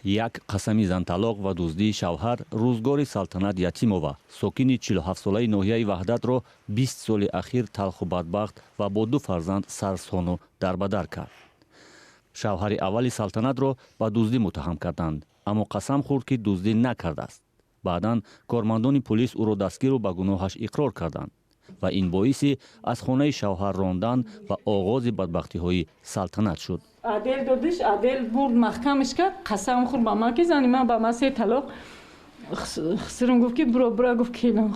Як қасами занталоқ ва дуздии шавҳар рӯзгори Салтанат Ятимова, сокини 47-солаи ноҳияи Ваҳдатро 20 соли ахир талху бадбахт ва бо ду фарзанд сарсону дарбадар кард. Шавҳари аввали Салтанатро ба дуздӣ муттаҳам карданд, аммо қасам хӯрд, ки дуздӣ накардааст. Баъдан кормандони пулис ӯро дастгиру ба гуноҳаш иқрор карданд ва ин боиси аз хонаи шавҳар рондан ва оғози бадбахтиҳои Салтанат шуд. Отдел додиш, отдел бурд, маҳкамаш кард. Қасам хӯрд ба ман, ки зани ман ба ман се талоқ. Хусурам гуфт, ки буро, бура, гуфт, келин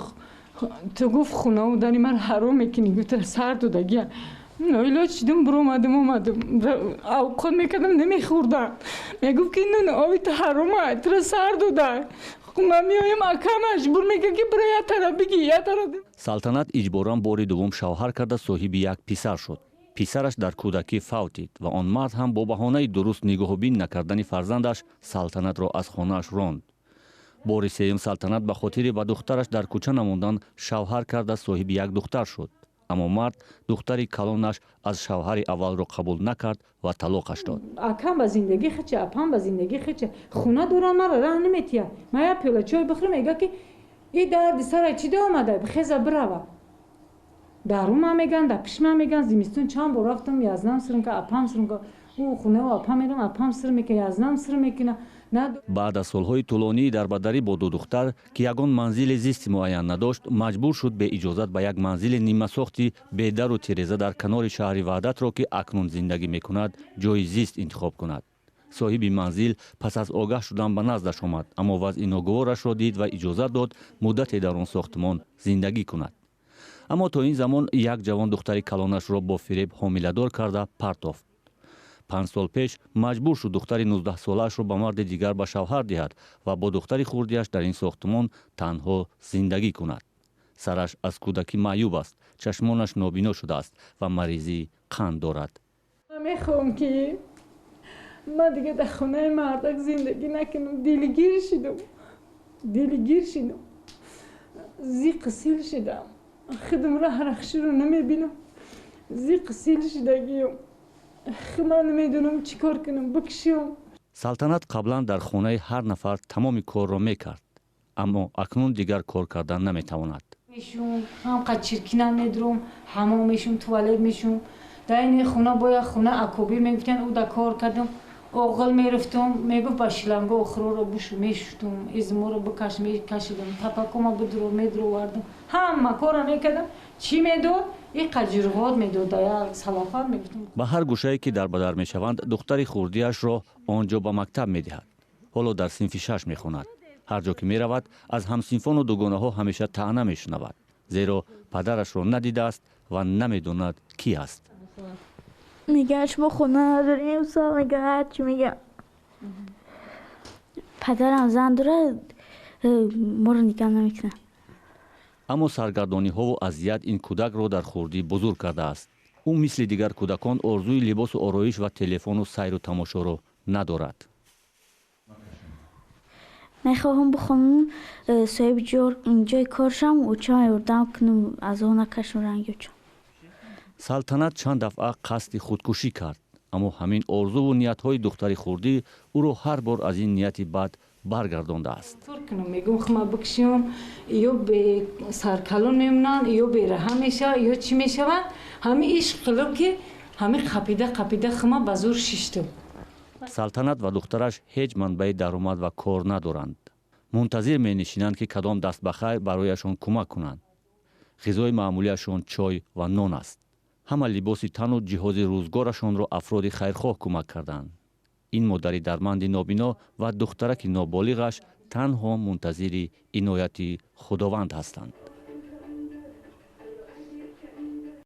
ту, гуфт, хунаву дари ман ҳаром мекунӣ, гуфт, сар додагия. Ноилоҷ шидум, буромадум, омадум, авқот мекардам, намехӯрдам. Мегуфт, ки нун оби ту ҳарома, туро сар дода. Ман меоям, ака маҷбур мекард, ки бура, як тараф бигӣ, як тараф. Салтанат иҷборан бори дуввум шавҳар карда, соҳиби як писар шуд. Писараш дар кӯдакӣ фавтид ва он мард ҳам бо баҳонаи дуруст нигоҳубин накардани фарзандаш Салтанатро аз хонааш ронд. Бори сеюм Салтанат ба хотири ба духтараш дар кӯча намондан шавҳар карда, соҳиби як духтар шуд, аммо мард духтари калонаш аз шавҳари аввалро қабул накард ва талоқаш дод. Акам ба зиндагӣ хича, апам ба зиндагӣ хича, хона дорам, мара раҳ наметиҳад. Ман як пиёла чой бихӯрам, мега, ки и дарди сара чӣ да омада, бихеза, бирава. Дарума меган, да пишма меган. Зимистон чанд бор рафтам, язнам сирм ка, апам сирм ка. Ӯ хонау апам мерам, апам сир мекуна, язнам сир мекуна. Баъд аз солҳои тӯлонии дарбадарӣ бо ду духтар, ки ягон манзили зисти муайян надошт, маҷбур шуд беиҷозат ба як манзили нимасохти бедару тиреза дар канори шаҳри Ваҳдатро, ки акнун зиндагӣ мекунад, ҷои зист интихоб кунад. Соҳиби манзил пас аз огаҳ шудан ба наздаш омад, аммо вазъи ногуворашро дид ва иҷозат дод муддате дар он сохтмон зиндагӣ кунад. Аммо то ин замон як ҷавон духтари калонашро бо фиреб ҳомиладор карда партофт. 5 сол пеш маҷбур шуд духтари 19-солаашро ба марди дигар ба шавҳар диҳад ва бо духтари хурдиаш дар ин сохтмон танҳо зиндагӣ кунад. Сараш аз кӯдакӣ маъюб аст, чашмонаш нобино шудааст ва маризии қанд дорад. Мехоҳам, ки ман дига дар хонаи мардак зиндагӣ накунам. Дилгир шидам, дилгир шидам, зиқ сил шидам, худам раҳ рахширо намебинам, зиқ сил шидагиём. Ман намедонам чӣ кор кунам, бикшиём. Салтанат қаблан дар хонаи ҳар нафар тамоми корро мекард, аммо акнун дигар кор кардан наметавонад. Мешум, ҳамқа чиркина медурум, ҳамом мешум, туалет мешум. Дар ини хона бояд хона акобир мегуфтанд, ӯ да кор кардам, оғил мерафтум, мегуфт, ба шланго охироро бушу, мешуштум, изморо бикаш, мекашидам, тапакома бидуро, медуровардам, ҳама корро мекардам. Чӣ медод? Иқа ҷирғот медод, як салафан мегуфтум. Ба ҳар гӯшае ки дарбадар мешаванд, духтари хурдиашро он ҷо ба мактаб медиҳад. Ҳоло дар синфи шаш мехонад. Ҳар ҷо ки меравад, аз ҳамсинфону дугонаҳо ҳамеша таъна мешунавад, зеро падарашро надидааст ва намедонад, кӣ аст. Мегӯяд, шумо хона надорем, мегӯяд, ҳарчи мегӯяд. Падарам зан дорад, моро нигаҳ намекунад. Аммо саргардониҳову азият ин кӯдакро дар хурдӣ бузург кардааст. Ӯ мисли дигар кӯдакон орзуи либосу ороиш ва телефону сайру тамошоро надорад. Мехоҳам бихонам, соҳиби ҷои кор шавам, учам ёрдам кунам, азоб накашам ранги учам. Салтанат чанд дафъа қасди худкушӣ кард, аммо ҳамин орзуву ниятҳои духтари хурдӣ ӯро ҳар бор аз ин нияти бад баргардондааст. Кор кунам, мегӯм, хума бикшиём, ё бесаркалон мемонанд, ё бераҳам мешавад, ё чӣ мешаванд. Ҳамин ишқ қилиб, ки ҳамин қапида қапида хума ба зур шиштум. Салтанат ва духтараш ҳеҷ манбаи даромад ва кор надоранд. Мунтазир менишинанд, ки кадом дастбахайр барояшон кӯмак кунанд. Ғизои маъмулияшон чой ва нон аст. Ҳама либоси тану ҷиҳози рӯзгорашонро афроди хайрхоҳ кӯмак карданд. Ин модари дарманди нобино ва духтараки ноболиғаш танҳо мунтазири инояти Худованд ҳастанд.